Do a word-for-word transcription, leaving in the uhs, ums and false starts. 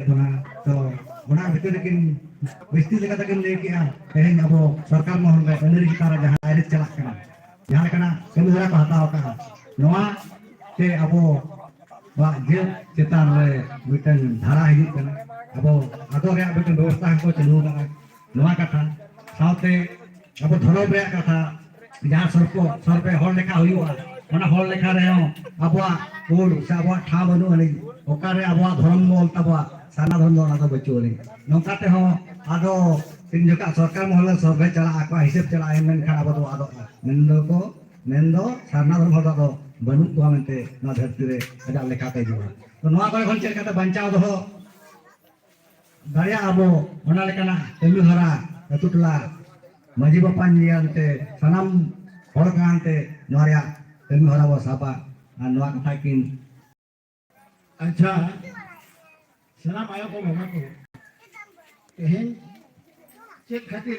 ᱚᱱᱟ ᱛᱚ ᱚᱱᱟ ᱵᱷᱤᱛᱤᱨ ᱨᱮᱠᱤᱱ ᱵᱤᱥᱛᱤ ᱞᱮᱠᱟ ᱛᱮᱠᱤᱱ ᱞᱟᱹᱭ ᱠᱮᱜᱼᱟ, ᱛᱮᱦᱮᱧ ᱟᱵᱚ ᱥᱚᱨᱠᱟᱨ ᱢᱚᱦᱚᱞ ᱨᱮ ᱟᱹᱱ ᱟᱹᱨᱤ ᱪᱮᱛᱟᱱ ᱨᱮ ᱡᱟᱦᱟᱸ ᱟᱹᱨᱤ ᱪᱟᱞᱟᱜ ᱠᱟᱱᱟ, ᱡᱟᱦᱟᱸ ᱞᱮᱠᱟᱱᱟᱜ ᱠᱟᱹᱢᱤ ᱦᱚᱨᱟ ᱠᱚ ᱦᱟᱛᱟᱣ ᱟᱠᱟᱫᱼᱟ, ᱱᱚᱣᱟ ᱛᱮ ᱟᱵᱚᱣᱟᱜ ᱡᱟᱹᱛ ᱪᱮᱛᱟᱱ ᱨᱮ ᱢᱤᱫᱴᱟᱝ ᱫᱷᱟᱨᱟ ᱦᱤᱡᱩᱜ ᱠᱟᱱᱟ, ᱟᱵᱚ ᱟᱫᱚᱜ ᱨᱮᱭᱟᱜ ᱢᱤᱫᱴᱟᱝ ᱵᱮᱵᱚᱥᱛᱷᱟ ᱦᱚᱸᱠᱚ ᱪᱟᱹᱞᱩ ᱟᱠᱟᱫᱼᱟ᱾ ᱱᱚᱣᱟ ᱠᱟᱛᱷᱟ ᱥᱟᱶᱛᱮ ᱟᱵᱚ ᱫᱷᱚᱨᱚᱢ ᱨᱮᱭᱟᱜ ᱠᱟᱛᱷᱟ, ᱡᱟᱦᱟᱸ ᱥᱚᱨᱯᱚ ᱥᱚᱨᱯᱮ ᱦᱚᱲ ᱞᱮᱠᱷᱟ ᱦᱩᱭᱩᱜᱼᱟ, ᱚᱱᱟ ᱦᱚᱲ ᱞᱮᱠᱷᱟ ᱨᱮᱦᱚᱸ ᱟᱵᱚᱣᱟᱜ ᱠᱳᱰ ᱥᱮ ᱟᱵᱚᱣᱟᱜ ᱴᱷᱟᱶ ᱵᱟᱹᱱᱩᱜ ᱟᱹᱱᱤᱡ, ᱚᱠᱟᱨᱮ ᱟᱵᱚᱣᱟᱜ ᱫᱷᱚᱨᱚᱢ ᱚᱞ ᱛᱟᱵᱚᱣᱟ, ᱥᱟᱨᱱᱟ ᱫᱷᱚᱨᱚᱢ ᱫᱚ ᱚᱱᱟ ᱫᱚ ᱵᱟᱹᱪᱩᱜ ᱟᱹᱱᱤᱡ᱾ ᱱᱚᱝᱠᱟ ᱛᱮᱦᱚᱸ ᱟᱫᱚ ᱛᱤᱱ ᱡᱚᱠᱷᱟᱜ ᱥᱚᱨᱠᱟᱨ ᱢᱚᱦᱚᱞ ᱨᱮ ᱥᱚᱨᱵᱷᱮ ᱪᱟᱞᱟᱜᱼᱟ, ᱟᱠᱚᱣᱟᱜ ᱦᱤᱥᱟᱹᱵ ᱪᱟᱞᱟᱜᱼᱟ, ᱢᱮᱱᱠᱷᱟᱱ ᱟᱵᱚ ᱫᱚ ᱟᱫᱚᱜᱼᱟ᱾ ᱢᱮᱱᱫᱚ ᱠᱚ ᱢᱮᱱᱫᱚ ᱥᱟᱨᱱᱟ ᱫᱷᱚᱨᱚᱢ ᱦᱚᱲ ᱫᱚ ᱟᱫᱚ ᱵᱟᱹᱱᱩᱜ ᱠᱚᱣᱟ ᱢᱮᱱᱛᱮ ᱱᱚᱣᱟ ᱫᱷᱟᱹᱨᱛᱤ ᱨᱮ ᱟᱡᱟᱜ ᱞᱮᱠᱷᱟ ᱛᱮ ᱡᱚᱲᱟ᱾ ᱛᱚ ᱱᱚᱣᱟ ᱠᱚᱨᱮ ᱠᱷᱚᱱ ᱪᱮᱫ ᱞᱮᱠᱟᱛᱮ ᱵᱟᱧᱪᱟᱣ ᱫᱚᱦᱚ ᱫᱟᱲᱮᱭᱟᱜᱼᱟ ᱟᱵᱚ, ᱚᱱᱟ ᱞᱮᱠᱟᱱᱟᱜ ᱠᱟᱹᱢᱤ ᱦᱚᱨᱟ ᱟᱹᱛᱩ ᱴᱚᱞᱟ ᱢᱟᱹᱡᱷᱤ ᱵᱟᱵᱟ ᱧᱮᱞ ᱛᱮ ᱥᱟᱱᱟᱢ ᱦᱚᱲ ᱠᱟᱱ ᱛᱮ ᱱᱚᱣᱟ ᱨᱮᱭᱟᱜ ᱠᱟᱹᱢᱤ ᱦᱚᱨᱟ ᱵᱚ ᱥᱟᱵᱟ᱾ ᱟᱨ ᱱᱚᱣᱟ ᱠᱟᱛᱷᱟ ᱠᱤᱱ ᱟᱪᱪᱷᱟ, ᱥᱟᱱᱟᱢ ᱟᱭᱳ ᱠᱚ ᱵᱟᱵᱟ ᱠᱚ, ᱛᱮᱦᱮᱧ ᱪᱮᱫ ᱠᱷᱟᱹᱛᱤᱨ